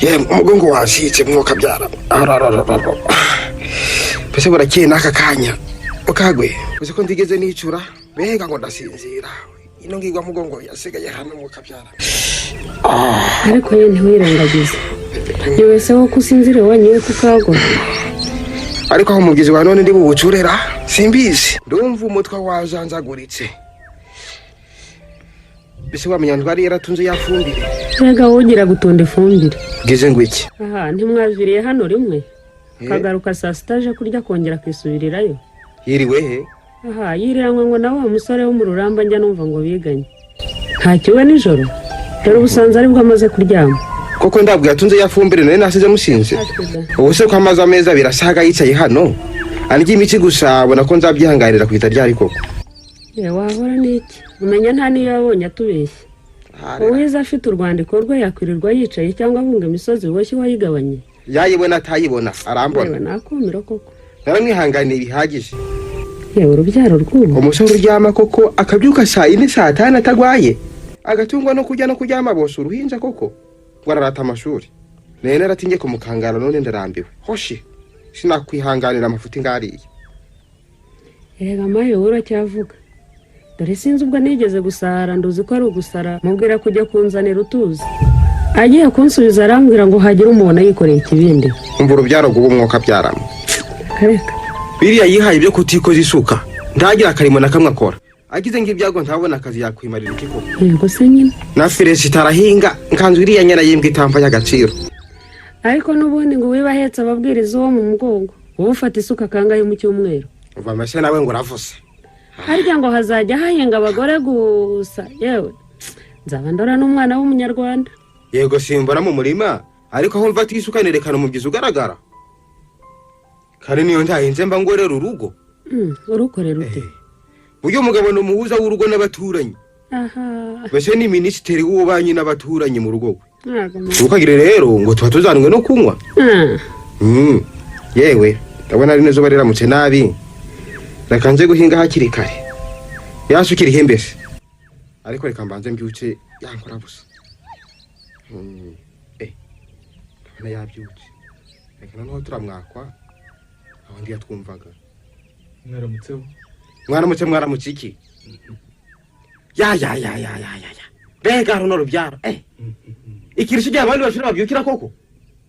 Yemwe, umugongo wacitse, mwuka byara. Mbese burakeye n'aka kanya ukagwe, uzi ko ndigeze nicura, mbega ngo ndasinzira, ino ngigwa mugongo yasigaye hano, mwuka byara. Ariko ye, ntiwirengagize, ni wese wo kusinzira wanyoye kukagwa. Ariko aho umubyizi wa none ndi buwucurera simbizi, ndumva umutwe wajanjaguritse. Mbese wamenya ndwari yaratunze yafumbire? Mbega wowe, ugira gutunda ifumbire? Bwize ngo iki? Aha ntimwaviriye hano rimwe, akagaruka saa sita aje kurya, akongera akisubirirayo. Yiriwe he? Aha yiriranywe ngo na wa musore wo mu Ruramba, njya numva ngo biganye. Ntakiwe nijoro, dore ubusanzwe aribwo amaze kuryama. Koko ndabwo yatunze yafumbire nari nasize musinze. Ubu se ko amaze amezi 2 asaga yicaye hano andya imiti gusa, abona ko nzabyihanganira kwita ryari koko? Ye, wahora n'iki, umenya nta n'iyo yabonye atubeshya. Uwize afite urwandiko rwe yakwirirwa yicaye cyangwa abunga imisozi boshye uwayigabanye? Yayibona atayibona arambona. Yewe, nakumiro koko. Naramwihanganiye bihagije. Yewe, urubyaro rw'ubu. Umusore uryama koko, akabyuka saa 4, saa 5 atagwaye, agatungwa no kurya no kuryama, bose uruhinja koko ngo ararata amashuri. Nari naratinye kumukangara, none ndarambiwe. Hoshi, sinakwihanganira amafuti ngariye. Erega mayo, wowe uracyavuga. Dore sinzi ubwo nigeze gusara, nduzi ko ari ugusara, mubwira kujya kunzanira utuzi, agiye kunsubiza arambwira ngo hagire umuntu yikoreye ikibindi. Umva urubyaro rw'ubu, mwuka byarama. Kareka. Biriya yihaye ibyo kutikoza isuka, ntagira akarimo na kamwe akora, agize ng'ibyago ntabona akazi, yakwimarira iki koko? Yego se nyine. Na Felicita arahinga nkanzu iriya nyana yimbwa itampa y'agaciro. Ariko n'ubundi ngo uwiba ahetse ababwiriza uwo mu mugongo, wowe ufata isuka kangahe mu cyumweru? Uva amashyi nawe ngo uravuze. Harya ngo hazajya hahinga abagore gusa? Yewe, nzaba ndora n'umwana w'umunyarwanda. Yego, simbora mu murima, ariko aho mfata isuka nerekana umubyizi ugaragara, kandi niyo ntahinze mba ngorera urugo. Urukorera ute? Buryo umugabo ni umuhuza w'urugo n'abaturanyi. Aha. Mbese ni minisitiri w'ububanyi n'abaturanyi mu rugo rwe. Ntabwo. Ntukagire rero ngo tuba tuzanwe no kunywa. Yewe, ndabona ari neza riramutse nabi, reka nze guhinga hakiri kare, yasukira ihembese. Ariko reka mbanze mbyutse yankora busa. Ndabona yabyutse, reka noneho turamwakwa aho ndi yatwumvaga. Mwaramutseho. Mwaramutse, mwaramutse iki? Ya ya ya ya ya ya ya, mbega runo rubyaro, ikirisho gihe abandi bashobora babyukira koko,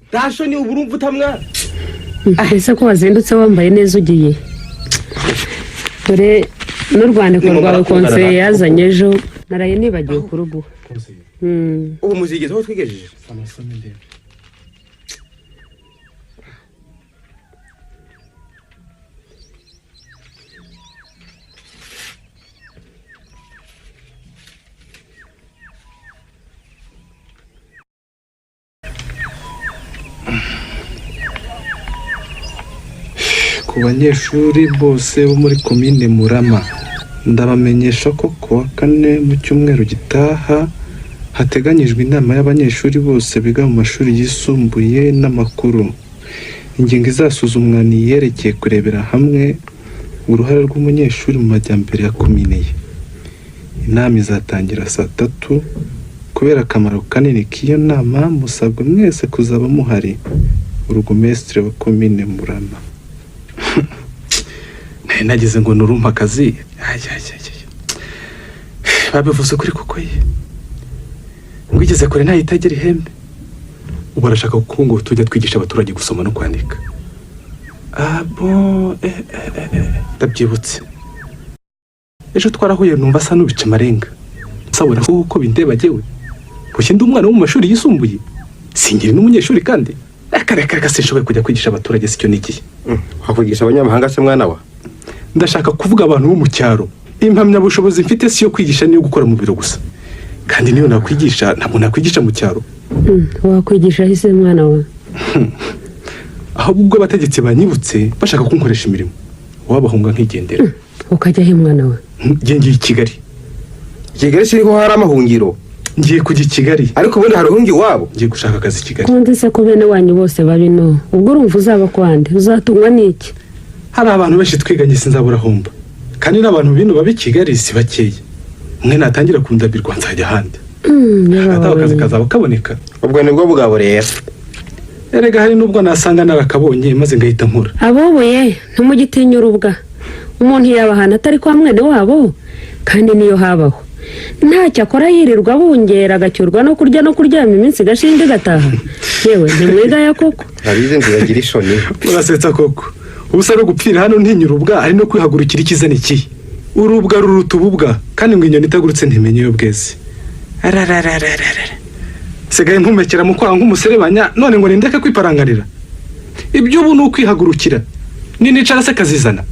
ntasho ni ubu urumva utamwana. Ese ko wazindutse wambaye neza, ugiye? Dore n'urwandiko rwawe konseye yazanye ejo, naraye nibagiwe kuruguha. Konseye? Ubu muzigeze aho twigejeje. Amasomo ndebe. Ku banyeshuri bose bo muri komine Murama, ndabamenyesha ko ku wa kane mu cyumweru gitaha hateganyijwe inama y'abanyeshuri bose biga mu mashuri yisumbuye n'amakuru. Ingingo izasuzumwa ni iyerekeye kurebera hamwe uruhare rw'umunyeshuri mu majyambere ya komine ye. Inama izatangira saa 3. Kubera akamaro kanini k'iyo nama, musabwa mwese kuzaba muhari. Burugumesitiri wa komine Murama. Nari nagize ngo nurumpa akazi. Ay, ay, ay, ay. Babivuze ukuri koko ye, ngo igeze kure ntahita ihembe. Ubu arashaka ko ngo tujya twigisha abaturage gusoma no kwandika. Ah bon, eh, ndabyibutse, ejo twarahuye numva asa n'ubica amarenga. Sabona ko bindeba jyewe bushye ndi umwana wo mu mashuri yisumbuye, singiri n'umunyeshuri kandi. Reka reka reka, sinshoboye kujya kwigisha abaturage, sicyo nigiye. Wakwigisha abanyamahanga se mwana wa? Ndashaka kuvuga abantu bo mu cyaro. Impamyabushobozi mfite si iyo kwigisha, niyo gukora mu biro gusa, kandi niyo nakwigisha ntabwo nakwigisha mu cyaro. Wakwigisha ahise mwana wawe? Ahubwo ubwo abategetsi banyibutse bashaka kunkoresha imirimo, wabahunga nkigendera. Ukajya he mwana we? Ngiye, ngiye i Kigali. Kigali siriho hari amahungiro? Ngiye kujya i Kigali. Ariko ubundi hari uhungi iwabo? Ngiye gushaka akazi i Kigali. Ko nzi se ko bene wanyu bose babino, ubwo urumva uzaba kwande, uzatungwa n'iki? Hari abantu benshi twiganye, sinzabura humba, kandi n'abantu bino baba i Kigali si bakeya. Umwe natangira kundabirwa nzajya ahandi. Hagati aho akazi kazaba kaboneka. Ubwo nibwo bugabo rero. Erega hari n'ubwo nasanga narakabonye maze ngahita nkura. Aboboye ntimugitinya urubwa. Umuntu yaba ahantu atari kwa mwene wabo, kandi niyo habaho ntacyo akora, yirirwa abungera, agacyurwa no kurya no kuryama, iminsi igashinga igataha. Yewe, ntimwigaya koko. Urabizi, ntibagira isoni. Urasetsa koko. Ubusa ari gupfira hano ntinya urubwa, ari no kwihagurukira. Ikiza ni ikihe? Urubwa ruruta ububwa, kandi ngo inyoni itagurutse ntimenye iyo bweze. Arararararara, sigaye nkumekera mu kwaha nk'umuserebanya, none ngo nindeke kwiparangarira. Ibyo ubu ni ukwihagurukira. Ninicara se kazizana,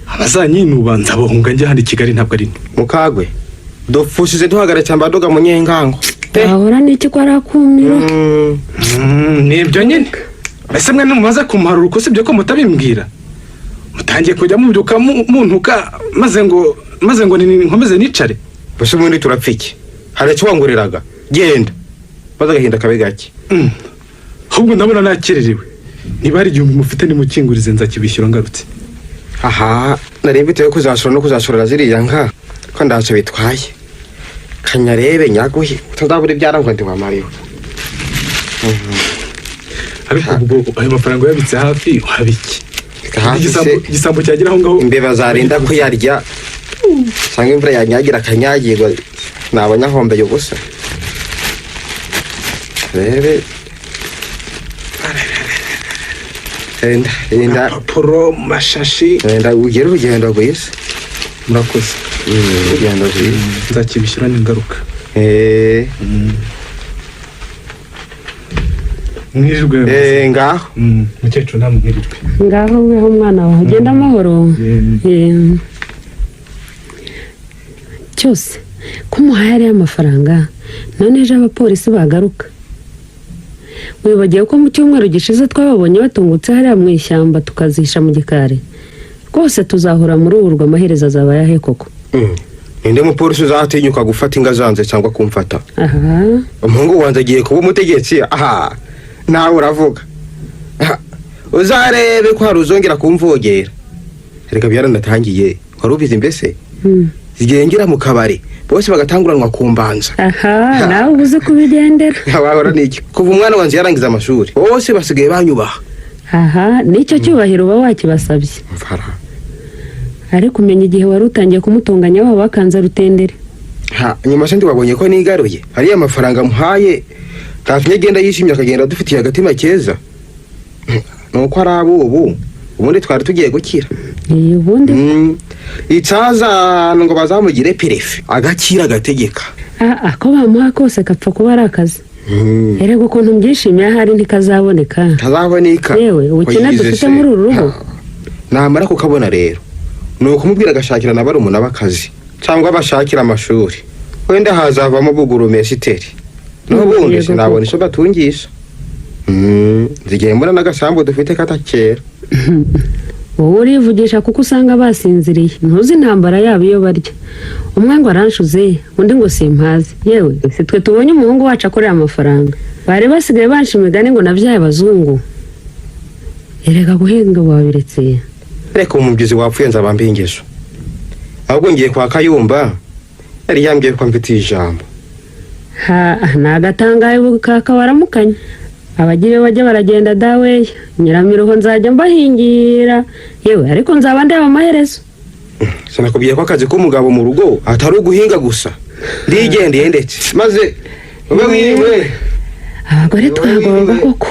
abazanyinuba nzabohunga njye hano i Kigali, ntabwo ari nto. Mukagwe, dupfushije duhagara cyamba doga munyengango. Wahora n'iki ko ari akumiro? Ni ibyo nyine. Ese mwe ntimumaze kumuharura uko? Sibyo ko mutabimbwira, mutangiye kujya mubyuka muntuka, maze ngo nkomeze nicare. Mbese ubundi turapfa iki? Hari icyo wanguriraga? Genda maze agahinda kabe gake. Ahubwo ndabona nakererewe. Niba hari 1000 mufite, nimukingurize, nzakibishyura ngarutse. Aha nari mfite yo kuzasura no kuzasurira ziriya nka, ko ntacyo bitwaye. Kanyarebe nyaguhe, utazabura ibyara ngo ntiwamariwe. Ariko ubwo ayo mafaranga uyabitse hafi waba iki? Hafi se? Igisambo cyagera aho ngaho. Imbeba zarinda kuyarya, cyangwa imvura yanyagira akanyagirwa, naba nyahombeye ubusa. Rebe, enda enda. Papuro mu mashashi. Enda ugire urugendo rwiza. Murakoze. Urugendo rwiza. Nzakibishyura n'ingaruka. Mwirirwe. Ngaho. Mukecuru, namwe mwirirwe. Ngaho weho umwana wawe, ugenda amahoro. Cyose ko umuhaye ariyo amafaranga, none ejo abapolisi bagaruka? Wibagiwe ko mu cyumweru gishize twababonye batungutse hariya mu ishyamba, tukazisha mu gikari? Rwose tuzahora muri urwo, amaherezo azaba ayahe koko? Ninde mupolisi uzatinyuka gufata inga zanze cyangwa kumfata? Aha. Umuhungu wanjye agiye kuba umutegetsi. Aha nawe uravuga. Aha, uzarebe ko hari uzongera kumvogera. Reka, byaranatangiye, wari ubizi mbese? Zigengera mu kabari bose bagatanguranwa ku mbanza. Aha nawe uba uzi kubigendera. Wahora n'iki? Kuva umwana wanjye yarangiza amashuri, bose basigaye banyubaha. Aha nicyo cyubahiro uba wakibasabye. Mfara. Ariko umenya igihe wari utangiye kumutunganya waba wakanze rutendere. Ha, nyuma se ntiwabonye ko nigaruye? Hariya amafaranga muhaye ntatumye agenda yishimye, akagenda adufitiye agatima keza. Nuko ari abubu, ubundi twari tugiye gukira. Ubundi. Icaza ngo bazamugire préfet, agakira agategeka. Ah, ako bamuha kose kapfa kuba ari akazi. Erega ukuntu mbyishimiye, ahari ntikazaboneka. Ntazaboneka. Yewe, ubukene Wayigize dufite se. muri uru rugo. Ha. Namara kukabona rero, ni ukumubwira agashakira na barumuna b'akazi cyangwa bashakira amashuri, wenda hazavamo bugurumesiteri n'ubundi. Yego. Sinabona Koko. icyo batungisha. Nzigiye mbona n'agasambu dufite katakera. Wowe urivugisha kuko usanga basinziriye, ntuzi intambara yabo iyo barya. Umwe ngo aranshuze, undi ngo simpazi. Yewe, si twe tubonye umuhungu wacu akorera amafaranga, bari basigaye banca imigani ngo nabyaye abazungu. Erega guhinga wabiretse. Reka, umubyizi wapfuye nzaba mbingezo. Ahubwo ngiye kwa Kayumba, yari yambwiye ko amfitiye ijambo. Ha, ni agatangaye ubu kaka waramukanye. Abagire bajya baragenda daweya, nyiramiruho nzajya mbahingira. Yewe, ariko nzaba ndeba amaherezo. Sinakubwiye ko akazi k'umugabo mu rugo atari uguhinga gusa? Ndigendeye ndetse maze ube wiriwe. Abagore twagorwa koko.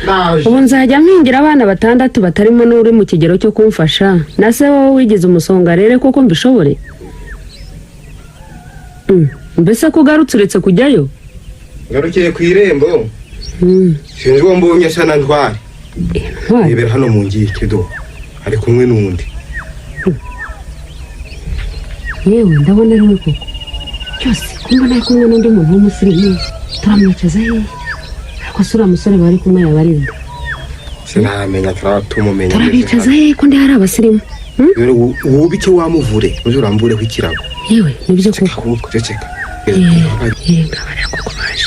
Ndaje. Ubu nzajya mpingira abana batandatu batarimo n'uri mu kigero cyo kumfasha, na se wowe wigize umusonga rero koko mbishobore? Mbese ko ugarutse uretse kujyayo? Ngarukiye ku irembo. Sinzi uwo mbonye asa na Ntwari. Intwari? Yibera hano mu ngike do, ari kumwe n'undi. Yewe, ndabona ari we koko. Cyose ko mbona ari kumwe n'undi muntu w'umusirimu, turamwicaza hehe? Ariko se uriya musore bari kumwe yaba ari nde? Sinamenya, turaba tumumenya. Turabicaza hehe ko ndi hari abasirimu? Dore wube icyo wamuvure, uze urambureho ikirago. Yewe, nibyo koko. Ahubwo ceceka. Yewe, ngabariya koko baje.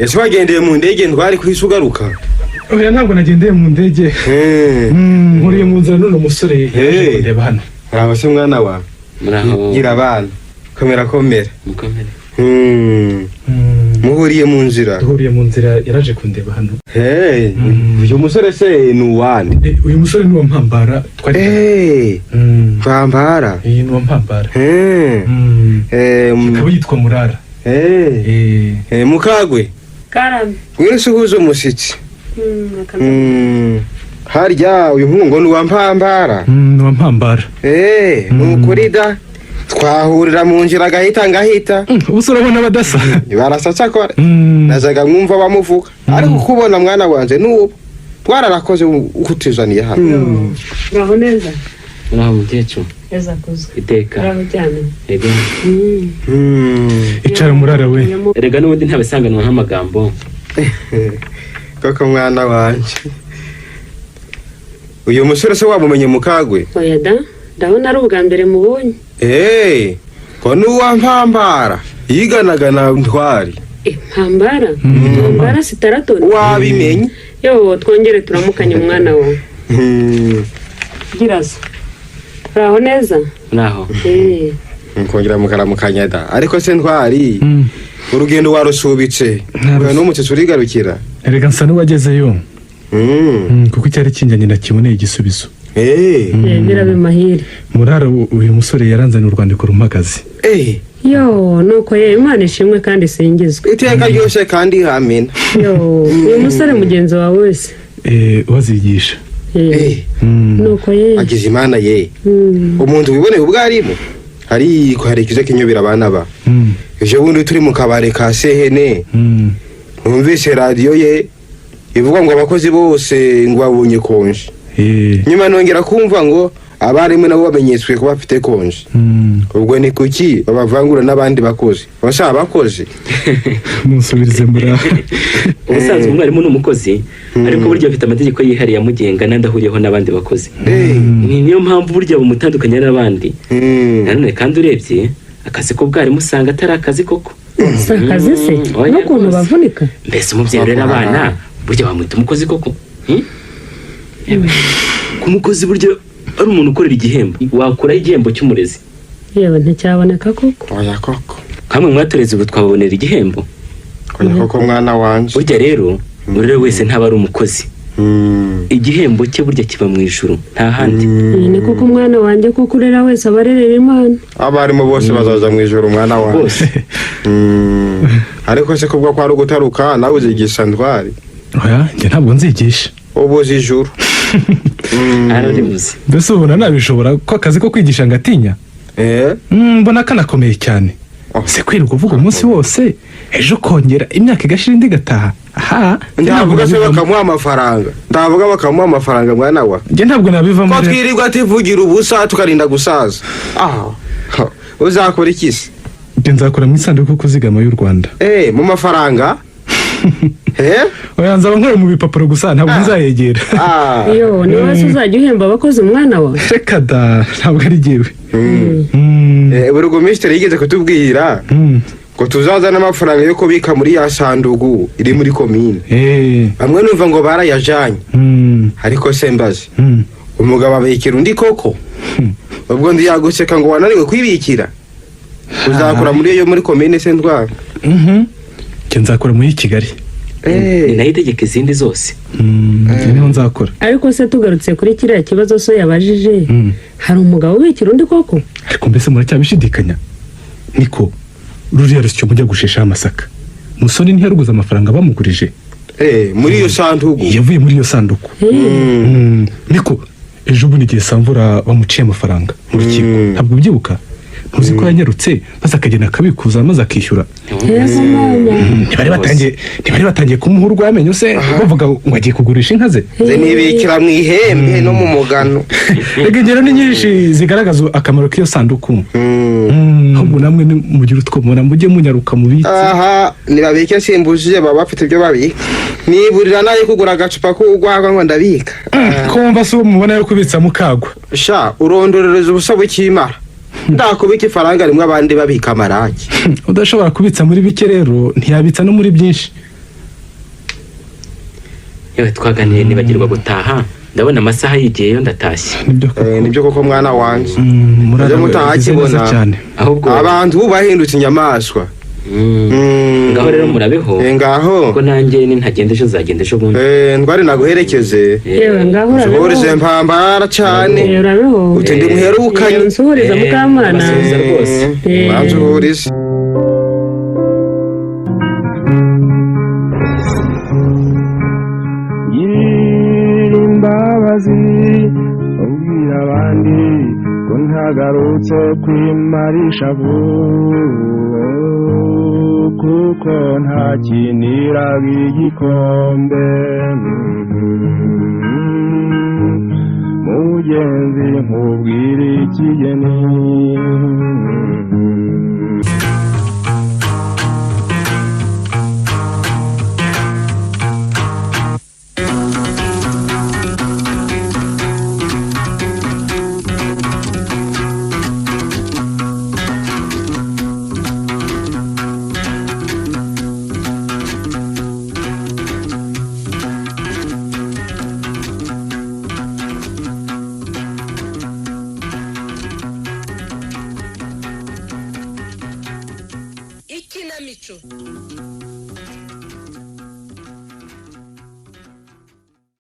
Ese wagendeye mu ndege, Ntwari, ku isi ugaruka? Oya, ntabwo nagendeye mu ndege. Nkuriye mu nzira none umusore yaje kundeba hano. Uraho se mwana wawe? Muraho. Gira abana, komera komera. Mukomere. Muhuriye mu nzira? Duhuriye mu nzira, yaraje kundeba hano. Hey, uyu musore se ni uwande? Uyu musore ni uwa Mpambara twari. Hey, Mpambara? Iyi ni uwa Mpambara. Hey. Akaba yitwa Murara. Hey. Mukagwe. Karame. Ngwino usuhuze umushyitsi. Harya uyu muhungu ni uwa Mpambara? Ni uwa Mpambara. Ni ukuri da, twahurira mu nzira agahita ngahita. Ubu se urabona badasa? Barasa cyakora. Nazaga mwumva bamuvuga, ariko kubona mwana wanje n'ubu twararakoze ukutuzaniye hano. Uraho neza. Uraho mukecuru. Neza kuzwe. Iteka. Uraho cyane. Ego. Icara Murara we. Erega n'ubundi ntabisanganwa nk'amagambo. Koko mwana wanje, uyu musore se wamumenye, Mukagwe? Oya da, ndabona ari ubwa mbere mubonye. Hey, ko n'uwa Mpambara yiganaga na Ntwari. Mpambara? Mpambara sitaratoni? Wabimenye. Yo, twongere turamukanye umwana wawe. Gira so, uraho neza. Uraho. Mukongera mukaramukanya da. Ariko se Ntwari, urugendo warusubitse? Ntabwo. N'umutsi urigarukira. Erega nsa n'uwagezeyo. Kuko icyari kinjyanye nakiboneye igisubizo. Birabe mahire. Murara, uyu musore yaranzaniye urwandiko rumpagaze. Yo, nuko ye, Imana ishimwe kandi isingizwe. Iteka ryose kandi amina. Yo, uyu musore mugenzi wawe wese? Wazigisha. Nuko ye. Agize Imana ye. Umuntu wiboneye ubwarimu, ariko hari ikiza kinyobera abana ba. Ejo bundi turi mu kabare ka Sehene, numvise radiyo ye ivuga ngo abakozi bose ngo babonye konje. Nyuma nongera kumva ngo abarimu nabo bamenyetswe ko bafite konje. Ubwo ni kuki babavangura n'abandi bakozi basa abakozi? Musubirize Murara. Ubusanzwe umwarimu ni umukozi, ariko burya afite amategeko yihariye amugenga n'andi ahuriyeho n'abandi bakozi. Ni niyo mpamvu burya bumutandukanya n'abandi. Nanone kandi urebye akazi k'ubwarimu usanga atari akazi koko. Si akazi se? Oya, n'ukuntu rwose. bavunika. Mbese umubyeyi urera abana burya wamwita umukozi koko? Hmm? Yewe, ku mukozi burya ari umuntu ukorera igihembo, wakuraho igihembo cy'umurezi? Yewe, nticyaboneka koko. Oya koko. Kamwe mwatureze ubu twababonera igihembo. Oya koko mwana wanje. Burya rero urera wese ntaba ari umukozi. Igihembo cye burya kiba mu ijuru, nta handi. Ni koko umwana wanjye, kuko urera wese aba arerera Imana. Abarimu bose bazaza mu ijoro mwana wanjye. Bose. Ariko se kubwo kwari ugutaruka, nawe uzigisha Ntwari? Oya, njye ntabwo nzigisha. Ubuze ijuru. Araribuze. Mbese ubona nabishobora ko akazi ko kwigisha ngatinya? Mbona kanakomeye cyane. Oh. Se kwirirwa uvuga umunsi wose, ejo kongera, imyaka igashira indi igataha, aha njye ntabwo Ndavuga se nabivamo. bakamuha amafaranga, ndavuga bakamuha amafaranga mwana wa. Njye ntabwo nabivamo Ko rero. twirirwa tuvugira ubusa tukarinda gusaza, aha uzakora iki se? Njye nzakora mu isanduku kuzigama y'u Rwanda. Mu mafaranga? Oya, nzaba nkora mu bipapuro gusa, ntabwo nzayegera. Yo, ni wowe se uzajya uhemba abakozi umwana wawe? Reka da, ntabwo ari jyewe. Burugumesitiri yigeze kutubwira ngo tuzazane amafaranga yo kubika muri ya sanduku iri muri komine. Bamwe numva ngo barayajanye. Ariko se mbaze, umugabo abikira undi koko? Ubwo ndi yaguseka ngo wananiwe kwibikira. Uzakora muri iyo muri komine se Ntwara? Mhm. Njye nzakora muri Kigali. Ni nayo itegeka izindi zose. Njye niho nzakora. Ariko se tugarutse kuri kiriya kibazo so yabajije, hari umugabo ubikira undi koko? Ariko mbese muracyabishidikanya? Niko ruriya rusyo mujya gusheshaho amasaka, Musoni ntiyaruguze amafaranga bamugurije? Muri iyo sanduku. Yavuye muri iyo sanduku. Niko ejo bundi igihe Samvura bamuciye amafaranga mu rukiko, ntabwo ubyibuka? Ntuzi ko yanyarutse maze akagenda akabikuza maze akishyura? Yego mama. Ntibari batangiye kumuha urw'amenyo se, bavuga ngo agiye kugurisha inka ze? Ze nibikira mu ihembe no mu mugano. Reka, ingero ni nyinshi zigaragaza akamaro k'iyo sanduku. Ahubwo namwe mugire utwo mubona mujye munyaruka mubitse. Aha nibabike, simbujije, baba bafite ibyo babika. Niburira nayo kugura agacupa k'urwagwa ngo ndabika. Ko wumva se uwo mubona yo kubitsa mukagwa? Sha, urondorereza ubusa bukimara, ndakubika ifaranga rimwe abandi babika amaraki. Udashobora kubitsa muri bike rero ntiyabitsa no muri byinshi. Yewe, twaganiriye nibagirwa gutaha, ndabona amasaha yigiyeyo, ndatashye. Nibyo koko. Nibyo koko mwana wanje. Murara Mujye mutaha ugize neza akibona. cyane. Ahubwo Abantu ubu bahindutse inyamaswa. Ngaho rero murara. murabeho. Ngaho. Kuko nanjye nintagenda ejo nzagenda ejo bundi. Ndwari naguherekeze. Yewe, ngaho urabeho. Nsuhurize mpambara cane. Urabeho. Uti ndi muherukanye. Yewe, nsuhuriza Mukamana. Ndabasuhuza rwose. Bansuhurize. Girira imbabazi ubwira abandi ko ntagarutse kwimarisha kuko ntakiniraga igikombe. Mugenzi, nkubwire ikigeni. Ikinamico.